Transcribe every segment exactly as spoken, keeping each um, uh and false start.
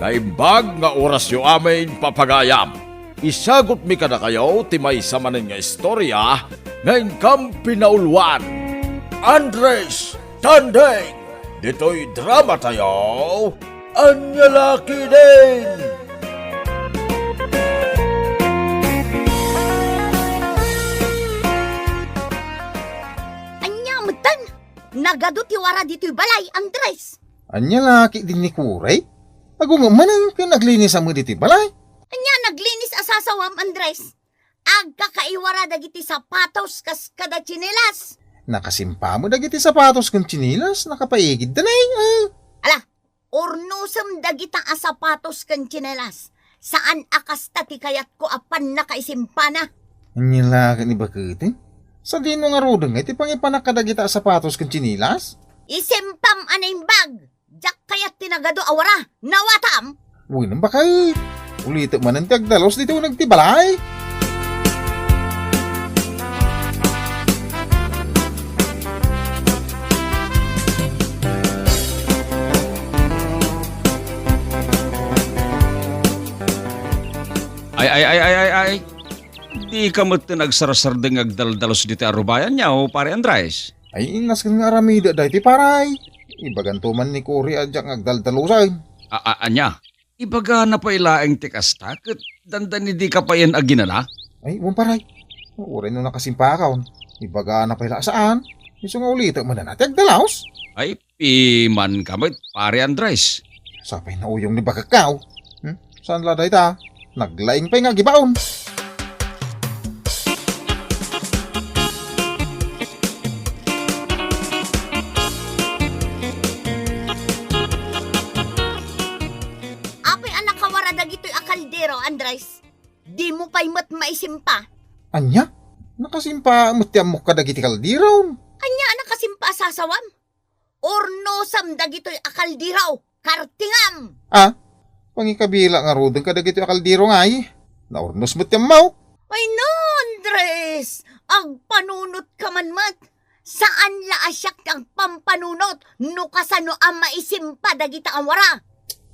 Naimbag nga orasyo amin, papagayam. Isagutmi kadakayo ti maysa manen nga istorya nga inkam pinauluan. Andres Tanding! Ditoy dramatayo, ania la ketdin? Ania metten? Nagadu ti wara ditoy balay, Andres. Ania la ketdin ni Kore? Agungem manen ken aglinis a met ditoy balay. Ania naglinis a sasawam, Andres? Agkakaiwara dagiti sapatos kas kada tsinelas. Nakasimpa met dagiti sapatos ken tsinelas, nakapaigidda nay, a. Ala, urnosem dagita a sapatos ken tsinelas. Saan a kasta ti kayatko a pannakaisimpana. Ania la ket ni baketen? Sadino ngaruden nga iti pangipanak kadagita a sapatos ken tsinelas? Isimpam a naimbag! Diak kayat ti nagadu a wara. Nawatam? Wen, baket. Ulitek manen ti agdalus ditoy uneg ti balay. Ay, ay, ay, ay, ay, ay. Dika metten agsarsardeng nga agdaldalus ditoy arubayan, yaw, Pare Andres. Ay, nasken nga aramidek daytoy, pare. Ibaganto man ni Kore a diak nga agdaldalusen. A-, a-, ania? Ibagana pay laeng ti kasta, ket dandani dika payen aginana? Ay, wen, pare. Uray no nakasimpakon, ibagana pay la a saan. Isu nga ulitek manen a ti agdalus. Ay, pimanka met, Pare Andres. Sapay nauyong ni bakekko. Hmm? Saan la dayta? Naglaing pay nga agibaon. Apay a nakawara dagitoy a kaldero, Andres? Dimo pay met maisimpa. Ania? Nakasimpa met ti ammok kadagiti kaldero. Ania a nakasimpa a sasawam? Urnosem dagitoy a kaldero, kartingam! A, pangikabila ngaruden kadagitoy a kaldero ngay. Naurnos met ti ammok. Ay no, Andres! Agpanunotka man met. Saan la a siak ti agpampanunot no kasano a maisimpa dagita a wara.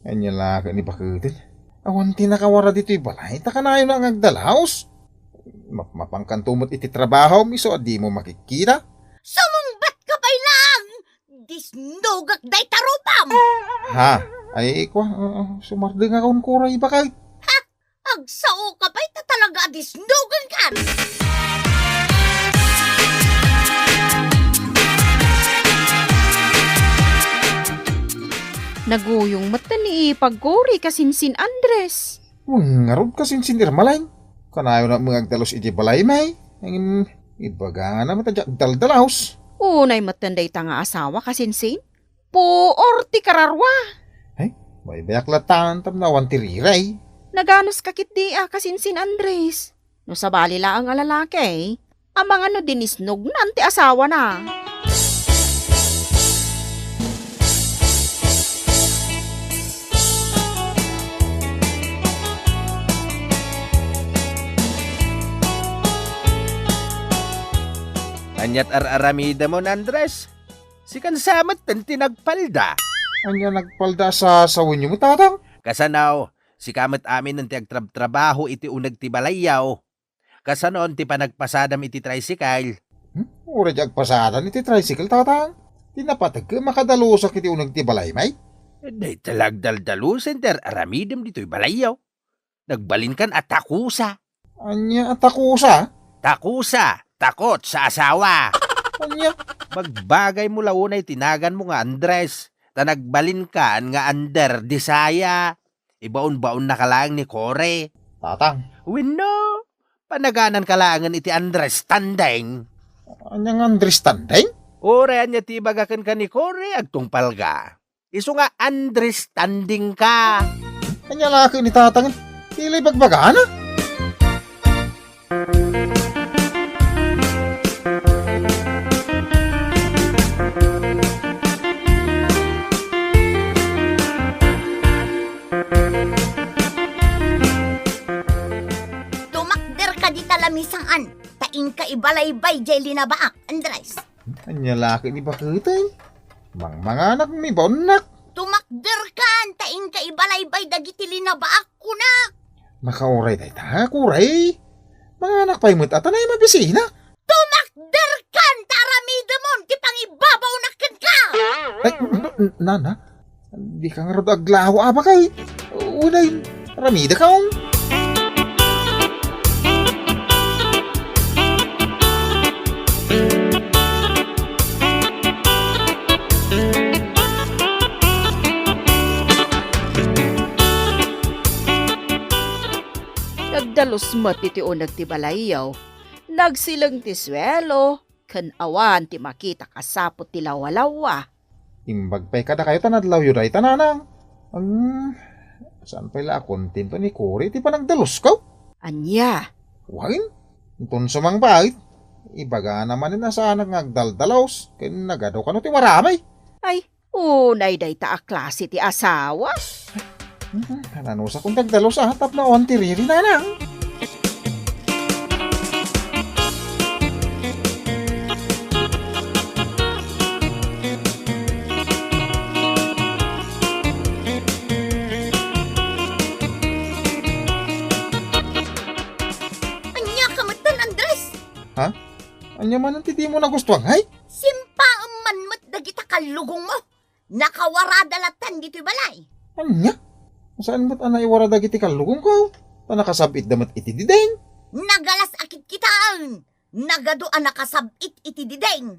Ania la ket ni baketen? Awan ti nakawara ditoy balay, ta kanayon a nga agdalus. Mapmapankanto met iti trabahom, isu a dimo makitkita. Sumungbatka pay laeng! Disnogak dayta rupam! Ha? Ay, kua, uh, sumardengakon, Kore, baket. Ha? Agsaoka pay ta talaga a disnogangkan! Naguyong met ni ipagkuri kasinsin Andres. Wen ngarud kasinsin Irma laeng. Kanayon a nga agdalus iti balaymi. Ngem ibagana met a diak agdaldalus. Unay met dayta nga asawa kasinsin. Puor ti kararua. Ay, baybayak latan tapno awan ti riray. Naganuska ketdi a kasinsin Andres. No sabali laeng a lalaki, amangan no dinisnognan ti asawana. Aniat ar-aramidemon, Andres? Sikan sa met ti nagpalda. Ania nagpalda a sasawenyo met, Tatang? Kasano, sika met amin ti agtrabtrabaho iti uneg ti balayyo. Kasano ti panagpasadam iti tricycle? Hmm? Uray di agpasadan iti tricycle, Tatang. Ti napateg ket makadalusak iti uneg ti balaymi. Dayta la agdaldalusen ti ar-aramidem ditoy balayyo. Nagbalinkan a takusa. Ania a takusa? Takusa, takot sa asawa. Ania? Bagbagaymo la unay ti naganmo nga Andres, ta nagbalinkan nga under desire. Ibaonbaonnaka laeng ni Kore. Tatang. Wenno, panagananka laengen iti understanding. Ania nga understanding? Uray ania ti ibaga kenka ni Kore, agtungpalka. Isu nga understandingka. Ania la ket ni Tatang? Ti la ibagbagana? Tumakderka dita lamisaan, ta inka ibalaybay jay linabaak, Andres. Ania la ket ni baketen? Mangmanganak, mibaonnak. Tumakderkan, ta inka ibalaybay dagiti linabaak, kunak. Makauray dayta, kuray. Manganak pay met a ta nay mabisina. Tumakderkan ta aramidemon ti pangibabawnak kenka! Ay, n-, n-, nana, dika ngarud aglawa a bakay. Unay, aramidakon. Nagdalus met iti uneg ti balayyo. Nagsileng ti suelo, ken awan ti makita a saput ti lawalawa. Imbag pay kadakayo ta nadlawyo dayta, nanang. Ang, saan pay la a kontento ni Cory iti panagdalusko? Ania? Wen, inton sumangpay, ibagana manen a saanak nga agdaldalos, ken nagadu kano ti warami. Ay, unay dayta a klase ti asawa. Hmm, kananusakon ti agdalos a, tapno awan ti riri, nanang. Ania ka metten, Andres? Ha? Ania manen ti dimo nagustuan, hay? Simpaem man met dagita kallugongmo. Nakawarada latta ditoy balay. Ania? Saan met a naiwara dagiti kallugongko? Ta nakasab-itda met iti diding. Nagalas a kitkitaen. Nagadu a nakasab-it iti diding.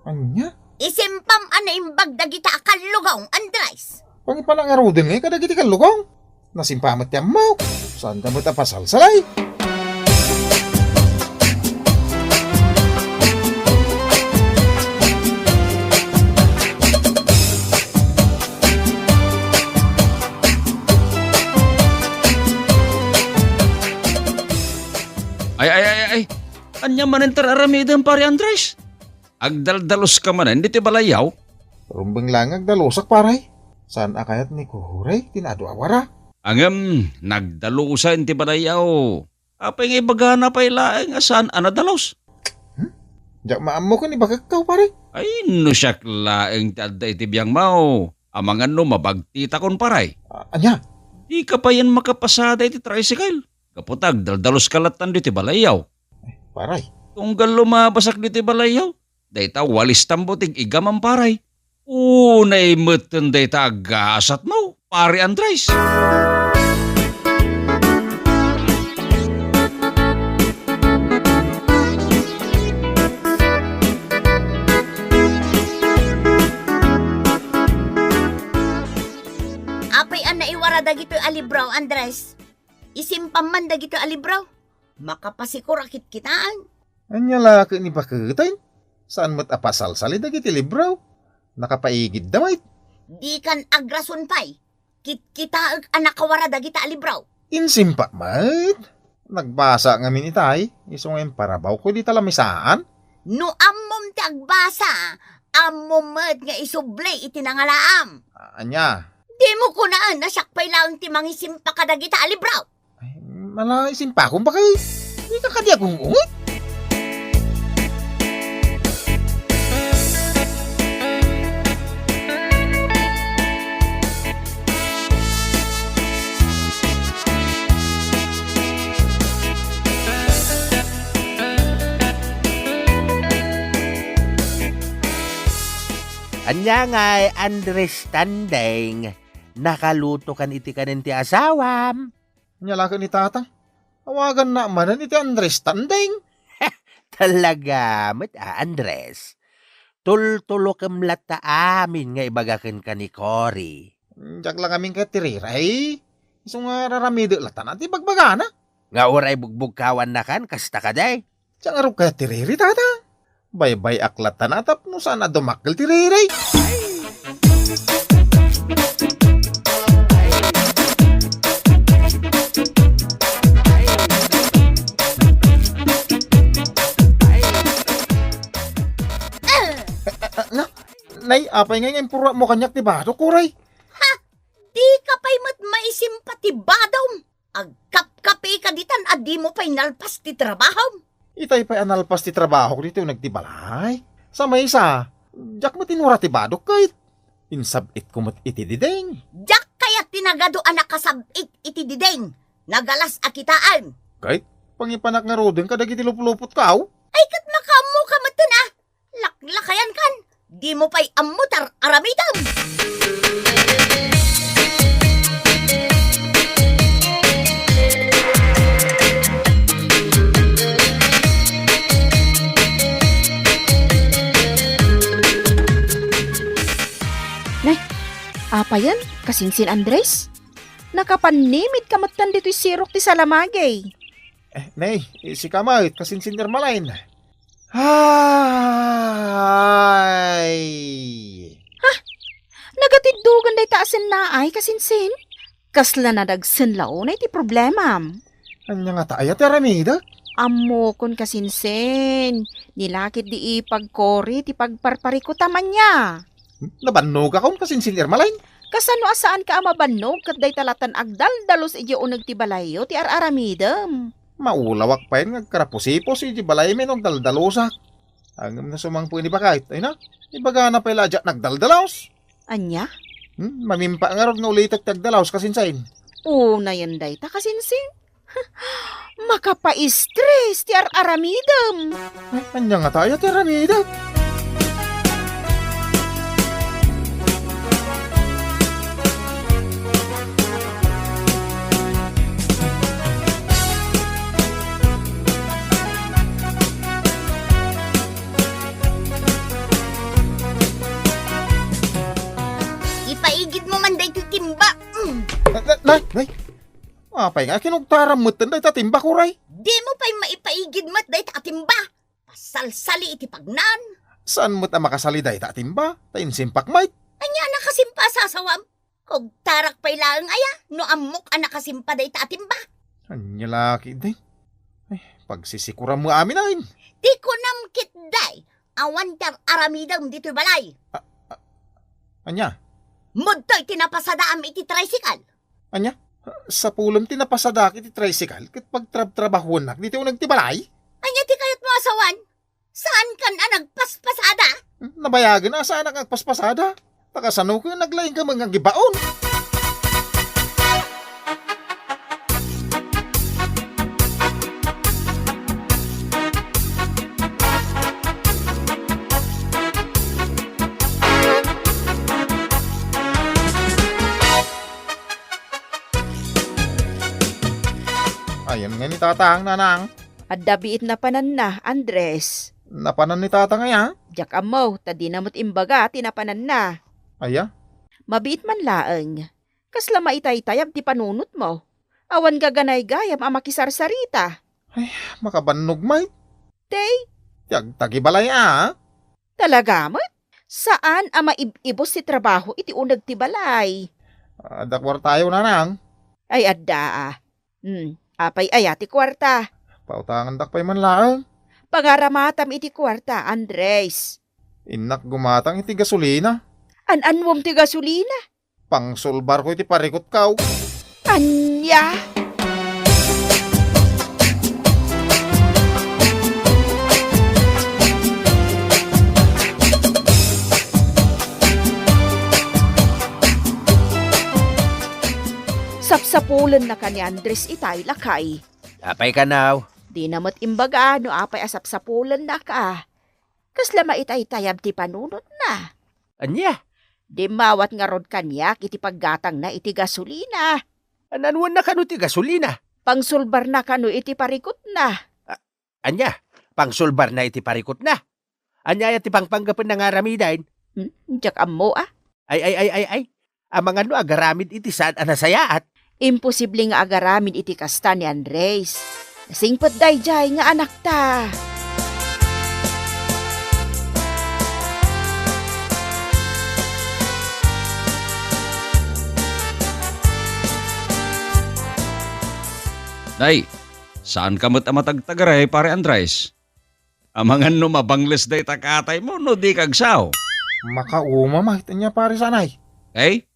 Ania? Isimpam a naimbag dagita a kallugong, Andres. Pangipanangaruden ngay kadagiti kallugong? Nasimpa met ti ammok. Saanda met a pasalsalay. Ay, ay, ay, ay. Ania manen ti ar-aramidem, Pare Andres? Agdaldaluska manen ditoy balayyo? Rumbeng laeng nga agdalusak, pare. Saan a kayat ni Kuray ti naadu a wara? Ngem, nagdalusa iti balayyo. Apay nga ibagana pay laeng a saan a nadalus? Hmm? Diak maammo ken ibagakkaw, pare. Ay, no siak laeng ti adda iti biangmo. Amangan no mabagtitakon, pare. A-, ania? Dika payen makapasada iti tricycle. Gapu ta agdaldaluska latta ditoy balayyo. Pare. Tunggal lumabasak ditoy balayyo. Dayta walis tambutig igamam, pare. Unay metten dayta a gasatmo, Pare Andres. Apay a naiwara dagitoy a libro, Andres? Isimpam man dagitoy a libro. Makapasikur a kitkitaen. Ania la ket ni baketen? Saan met a pasalsali dagiti libro? Nakapaigidda met. Dikan agrason pay. Kitkitaek a nakawara dagita a libro. Insimpa met. Nagbasa ngamin itay, isu nga imparabawko dita lamisaan. No ammom ti agbasa, ammom met nga isubli iti nangalaam. A-, ania? Dimo kunaen a siak pay laeng ti mangisimpa kadagita a libro. Ay, mala, isimpakon bakay. Dika kadi agung-unget? Ania ngay, Andres Tandeng, nakalutokan iti kanen ti asawam? Ania la ket ni Tatang? Awaganna manen iti Andres Tandeng. Talaga met a, Andres. Tultulokem latta amin nga ibaga kenka ni Cory. Diak la ngamin ket ti riray. Isu nga raramidek latta na ti bagbagana. Nga uray bugbugkawannakan, kasta kadi? Diak ngarud kayat ti riri, Tata. Baybay-ak latta na tapno saan a dumakkel ti riri. Ah, na, nay, apay ngay nga impurwatmo kaniak ti badok, Cory? Ha? Dika pay met maisimpa ti badom? Agkapkapika ditan a dimo pay nalpas ti trabahom. Itay pay a nalpas ti trabahok ditoy uneg ti balay. Sa maysa, diak met inwara ti badok ket insab-itko met iti diding. Diak kayat ti nagadu a nakasab-it iti diding, nagalas a kitaem. Ket pangipanak ngaruden kadagiti luplupotko? Ay, ket makaammoka metten a. Laklakayankan, dimo pay ammo ti ar-aramidem. Nay, apayen, kasinsin Andres? Nakapannimit ka metten ditoy sirok ti salamagi. Eh, nay, sika met, kasinsin Ermalin. Ay! Nagatiddogan dayta a sennaay, kasinsin? Kasla nadagsen la unay ti problemam? Ania ngata aya ti aramidek? Ammokon, kasinsin. Nilakit di ipagkori ti pagparparikutam ania. Nabannogakon, kasinsin Ermalin? Kasano a saanka a mabannog ket dayta latan agdaldalos idiay uneg ti balayyo ti ar-aramidem? Maulawak pay nga agkarapusipos idiay balaymi no agdaldalusak. Ngem no sumangpet ni baket, ay na, ibagana pay la a diak nagdaldalos. Ania? Hmm, mamimpa ngarud nga ulitek ti agdalaos, kasinsin. Unayen dayta, kasinsin. Makapaistres ti ar-aramidem. Ay, ania ngata aya ti aramidek? Ipaigidmo man daytoy timba. Mm. Na, na, nay, nay. Apay nga kinugtaram metten dayta timba, kuray? Dimo pay maipaigid met dayta a timba. Pasalsali iti pagnan. Saan met a makasali dayta a timba? Ta insimpak met. Ania a nakasimpa a sasawam? Kugtarak pay laeng aya no ammok a nakasimpa dayta a timba. Ania la ketdi? Ay, pagsisikuram mo amin, ay. Ti kunam ketdi, awan ti ar-aramidem ditoy balay. A-, a-, ania? Mudtoy ti napasadaam iti tricycle. Ania? Sapulem ti napasadaak iti tricycle ket pagtrabtrabahuennak ditoy uneg ti balay? Ania ti kayatmo a sawan? Saankan a nagpaspasada? Nabayagen a saanak nga agpaspasada. Ta kasano ket naglaingka met nga agibaon? Ayan nga ni Tatang, Nanang. Adda biit napananna, Andres. Napanan ni Tatang aya? Diak ammo, ta dina met imbaga ti napananna. Aya? Mabiit man laeng. Kasla maitaytayab ti panunotmo. Awan gaganaygayam a makisarsarita. Ay, makabannog met. Tay? Ti agtagibalay a? Talaga met? Saan a maib-ibus ti trabaho iti uneg ti balay? Adda kuartayo, Nanang. Ay, adda a. Hmm, apay aya ti kuarta? Pautangandak pay man laeng. Pangaramatam iti kuarta, Andres. Innak gumatang iti gasolina. An-anwam ti gasolina? Pangsulbarko iti parikutko. Ania? Sapsapulennaka ni Andres itay, lakay. Apay kano? Dina met imbaga no apay a sapsapulennaka. Kasla maitaytayab ti panunotna. Ania? Dimmawat ngarud kaniak iti paggatangna iti gasolina. An-anwanna kano ti gasolina? Pangsulbarna kano iti parikutna. A-, ania? Pangsulbarna iti parikutna? Ania aya ti pangpanggapenna nga aramiden? Hmm, diak ammo a. Ay, ay, ay, ay, ay. Amangan no agaramid iti saan a nasayaat? Imposible nga agaramid iti kasta ni Andres. Nasingpet daydiay nga anakta. Nay, saanka met a matagtagaray, Pare Andres? Amangan no mabangles dayta kataymo no dika agsao. Makauma met, ania, Pare Sanay? Eh?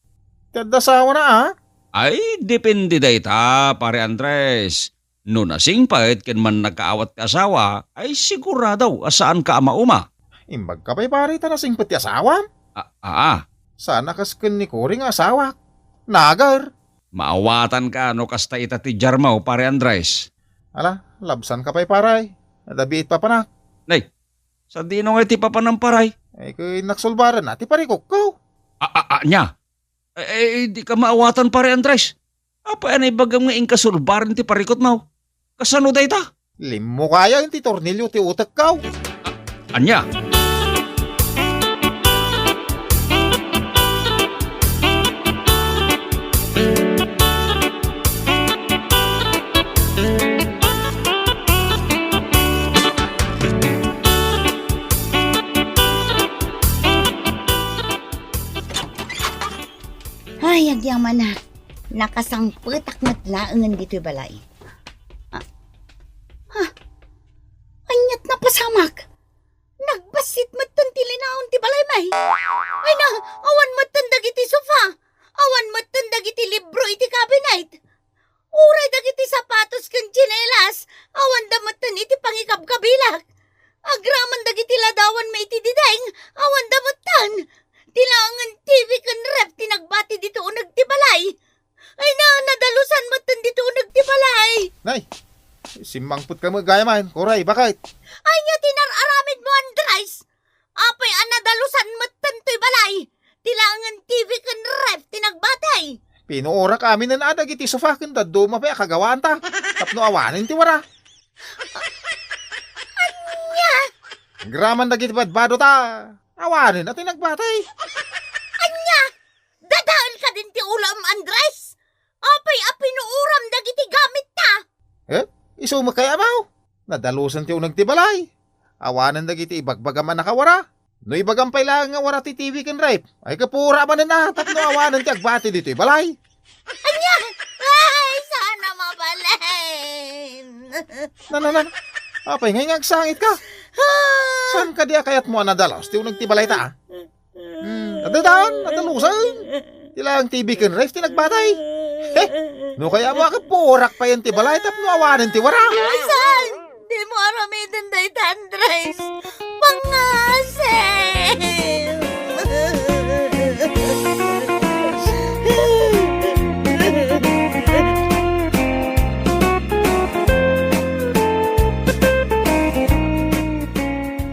Ti adda asawana a? Ay, depende dayta, Pare Andres. No nasingpet ken mannakaawat ti asawa, ay sigurado a saanka a mauma. Imbagka pay, Pare, ta nasingpet ti asawam? A-, aa. Saan a kas ken ni Cory nga asawak. Nager. Maawatanka no kasta ita ti diarmo, Pare Andres. Ala, labsanka pay, pare. Adda biit papanak. Nay, sadino nga iti papanam, pare? Ay, ket innak sulbarenna ti parikutko. A, a, ania? Eh, eh, dika maawatan, Pare Andres. Apay a naibagam nga inka sulbaren ti parikutmo? Kasano dayta? Limmukayo ti tornilyo ti utekko. Ania? Ay, agyamanak. Nakasangpetak met laengen ditoy balay. Ah. Ha? Aniat napasamak? Nagbassit metten ti linaon ti balay, may. Ay na, awan metten dagiti sofa. Awan metten dagiti libro iti cabinet. Uray dagiti sapatos ken tsinelas, awanda metten iti pangikabkabilak. Agraman dagiti ladawan met iti diding, awanda metten. Ti laengen T V ken ref ti nagbati ditoy uneg ti balay. Ay na, nadalusan metten ditoy uneg ti balay. Nay, simmangpetka met gayam, kuray, bakit? Ania ti nar-aramidmo, Andres? Apay a nadalusan metten toy balay? Ti laengen T V ken ref ti nagbati. Pinuorak aminen a dagiti sofa ken dadduma pay a kagawaanta tapno awanen ti wara. Ania? Agraman dagiti badbadota. Awanen a ti nagbati. Ania? Dadael kadin ti ulam, Andres? Apay a pinuoram dagiti gamitta? Eh, isu met kayat, amaw. Nadalusan ti uneg ti balay. Awanen dagiti ibagbagam a nakawara. No ibagam pay laeng nga wara ti T V ken ref, ay, kapuora manen a tapno awanen ti agbati ditoy balay. Ania? Ay, saan a mabalin? Na, na, na. Apay ngay nga agsangitka? Ah. Saan kadi a kayatmo a nadalus ti uneg ti balayta? Hmm, adda daan, adda lusen. Ti laeng T V ken ref ti nagbati. He, no kayatmo a kapuorak payen ti balay tapno awanen ti wara. Ay, saan? Dimo aramiden dayta, Andres. Pangasem!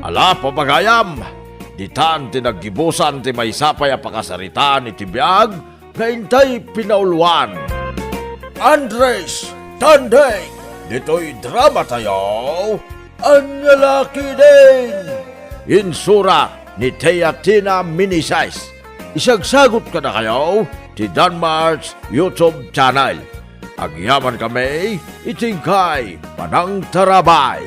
Ala, papagayam, ditan ti naggibusan ti maysa pay a pakasaritaan iti biag nga intay pinauluan. Andres Tandeng, ditoy dramatayo, Ania La Ketdin! Insura ni Teatina Minises. Isagsagut kadakayo ti Danmar's YouTube channel. Agyamankami iti inkay panangtarabay.